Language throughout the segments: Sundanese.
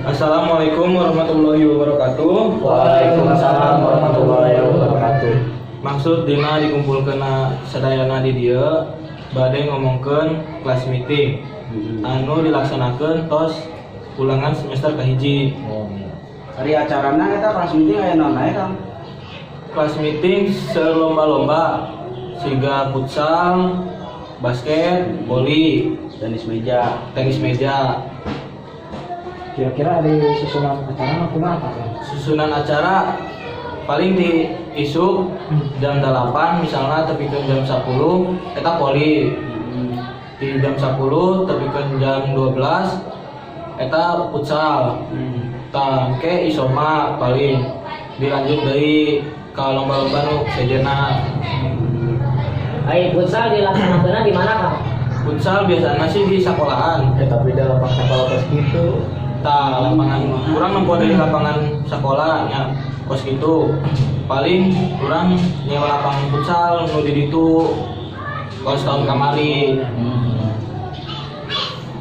Assalamualaikum warahmatullahi wabarakatuh. Waalaikumsalam warahmatullahi wabarakatuh. Maksud dina dikumpulkeun sadayana di dieu bade ngomongkeun kelas meeting anu dilaksanakeun tos ulangan semester kahiji. Ari acarana eta kelas meeting aya naon aya, Kang? Kelas meeting selomba-lomba siga futsal, basket, voli, tenis meja. Tenis meja. Kira-kira ada susunan acara mah kumaha, Kang? Susunan acara paling di isuk jam 8 misalnya tepikeun jam 10 eta voli. Di jam 10 tepikeun jam 12 eta futsal. Tah ke isoma paling dilanjut deui ka lomba-lomba nu sejenna. Ari futsal dilaksanakeun di mana, Kang? Futsal biasanya sih di sekolahan. Eh, tapi di lapang sekolah kos gitu. Tah, lapangan kurang nempo dari lapangan sekolahnya kos gitu, paling kurang nyewa lapangan futsal nu di ditu kos tahun kamari.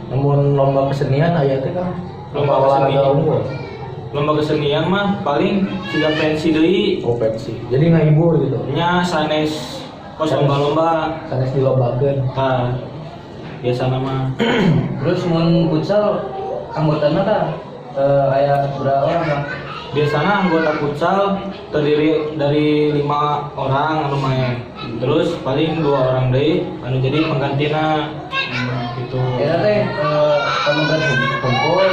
Namun lomba kesenian aya teh, Kang? Lomba olahraga kesenian. Unggul. Lomba kesenian mah paling siga pensi deui. Oh, pensi. Jadi ngahibur gitu. Nya, sanes kos lomba-lomba. Sanes dilombakeun. Tah, biasa nama. Terus mun futsal anggotana tah aya berapa orang, Kang? Biasanya anggota futsal terdiri dari lima orang anu main, terus paling dua orang deui anu jadi penggantina gitu. Eta teh pameget kumpul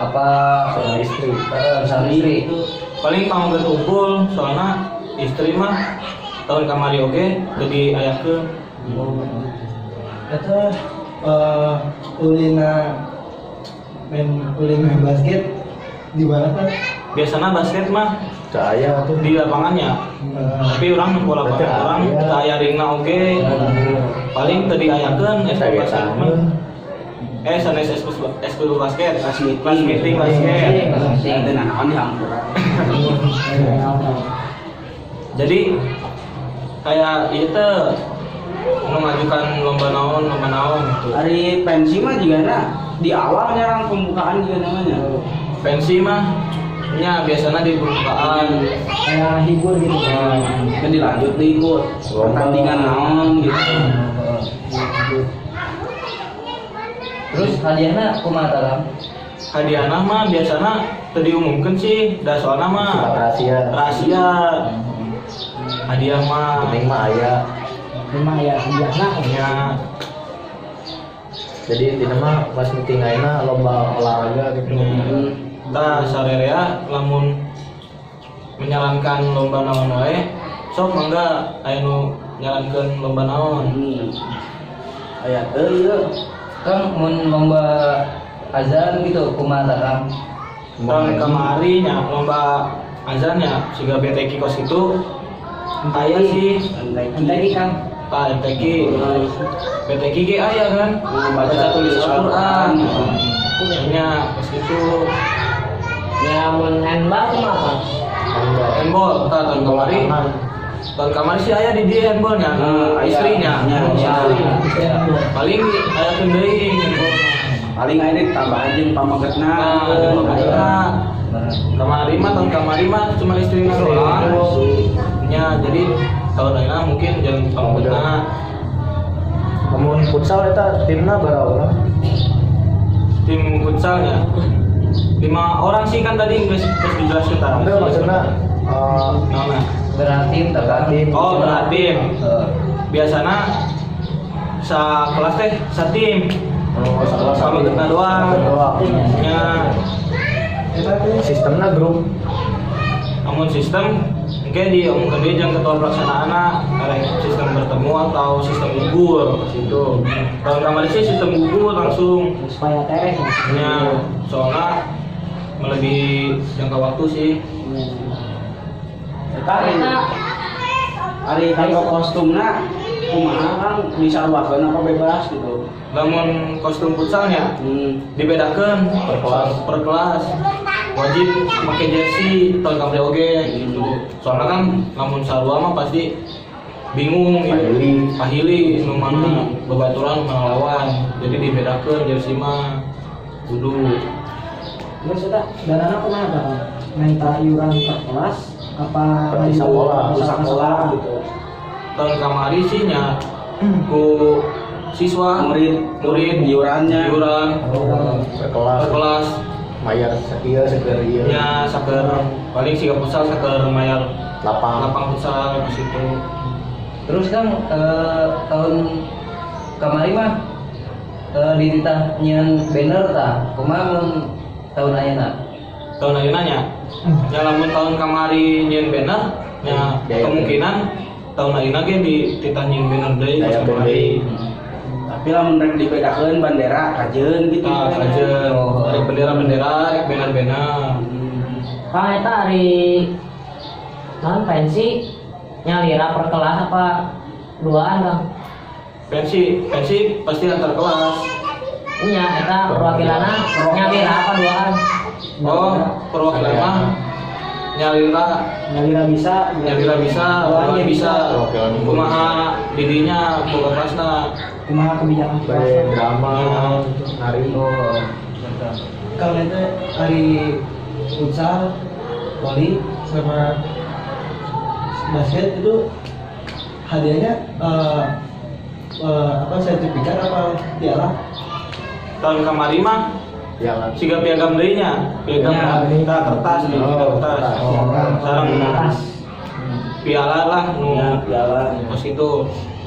apa sama istri? Sama istri. Paling pameget kumpul, soalnya istri mah tahun kamari oge jadi ayakeun. Eta ulina main, ulin main basket di mana kan? Biasanya basket mah Caya tuh. Di lapangannya, tapi urang nempo lapangan Berarti urang aya. Teu aya ringna oge, paling teu diayakeun eskul basket mah, eh, sanes eskul, eskul basket. Kelas meeting. Kelas meeting basket. Teu naon dihampura. Jadi kayak itu nu ngajukan lomba naon gitu. Ari pensi mah jigana di awal nyarang pembukaan juga namanya. Pensi mah nya biasanya di pembukaan. Kayak hibur gitu. Kan dilanjut deui ku pertandingan naon gitu. Terus hadiahna kumaha tah, Kang? Hadiahna mah biasanya teu diumumkeun sih da soalna mah Sifat rahasia. Rahasia hadiah mah. Penting mah aya. Memang ya hadiahna. Nya. Jadi intinya mah pas meeting ayeuna lomba olahraga gitu. Tah, sarerea lamun menyarankan lomba naon wae sok mangga, aya nu nyarankeun lomba naon. Aya teu ieu? Kang, mun lomba azan gitu kumaha tah, Kang? Tahun kamari nya lomba azan nya siga BTQ kos itu aya sih. MTQ, Kang. Tah, MTQ, BTQ ge aya kan, baca tulis Al-Qur'an nya kos itu. Ya, mun handball kumaha, Kang? Handball tah tahun kamari sih aya di dia handballnya. Nah, aya. Istrinya. Nya. Ya. Paling aya deui handball. Paling aya ditambahan jeung pamegetna. Nah, ada pamegetna. Kamari mah, tahun kamari mah cuma istrinya doang nya, jadi tahun ayeuna mungkin jangan pamegetna. Namun futsal eta timna berapa orang? Tim futsalnya lima orang sih, kan tadi geus dijelaskan tadi. Enggak, maksudnya Naon? Berarti tah, Kang? Tim. Oh, berarti tim. Eh, Biasanya sa kelas teh sa tim. Oh, salah. Sama kita doang. Doang. Nya. Sistemnya grup. Namun sistem mungkin diomongkeun deui jeung ketua pelaksanaan, ada sistem bertemu atau sistem gugur situ. Tahun kemarin sih sistem gugur langsung. Supaya teres ya. Nya, soalnya melebihi jangka waktu sih. Eta ari kanggo kostumna kumaha, Kang, disaruakeun apa bebas gitu? Lamun kostum futsalnya dibedakan. Per kelas. Per kelas wajib pakai jersey tahun kamari oge gitu, soalnya kan lamun sarua mah pasti bingung gitu. Pahili. Pahili nu mana babaturan, nu mana lawan, jadi dibedakan jersey mah kudu. Terus eta danana kumaha tah, Kang? Minta iuran per kelas apa Berarti sekolah, bisa sekolah gitu. Tahun kamari sih nya ku siswa Murid murid iurannya. Iuran Per kelas. Per kelas. Mayar sekieu seger ieu. Nya saker paling siga futsal saker mayar Lapang. Lapang futsal di situ. Terus kan tahun kamari mah dititah nyieun banner tah. Kumaha mun tahun ayeuna? Tahun ayeuna nya, ya lamun tahun kamari nyieun banner nya, Daya kemungkinan tahun ayeuna ge dititah nyieun banner deui Daya kos kamari. Tapi lamun rek dibedakeun bandera kajeun gitu. Nah, kajeun rek bendera-bendera, rek banner-banner. Kang, eta ari non pensi nyalira per kelas apa duaan, Kang? Pensi, pensi pasti antar kelas. Iya, eta perwakilanna nyalira apa duaan? Oh, perwakilan mah nyalira. Nyalira bisa, Nyalira bisa, duaan duaan ge. Bisa. Perwakilan Kumaha didinya boga kelasna. Kumaha kebijakan Bade kelas. drama, nari. Oh, mantap. Kalau itu hari futsal, voli, sama basket itu hadiahnya apa, sertifikat apa piala? Tahun kamari mah Piala. siga piagam deui nya, piagam Ya. kita kertas nih, Oh, kita kertas. kertas. Sareng Kertas. Piala lah nu Ya, piala. Kos itu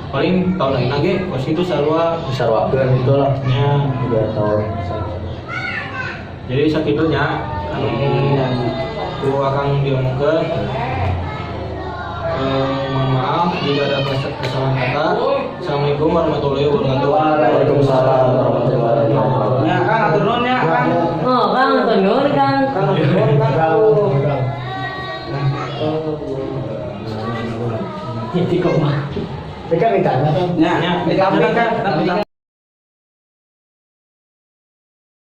paling tahun lain lagi kos itu sarua. Disaruakeun itu lah. Nya. 3 tahun. Jadi sakitunya anu ku akang diomongkeun. Mohon maaf jika ada kesalahan kata. Assalamualaikum warahmatullahi wabarakatuh. Waalaikumsalam warahmatullahi wabarakatuh. Ya, Kang, atur nuhun ya, Kang. Oh, Kang, atur nuhun, Kang. Kang, atur nuhun, Kang. Jadi kok mah. Tapi kan ditanya kan. Ya, Ya. tapi kan, tapi kan.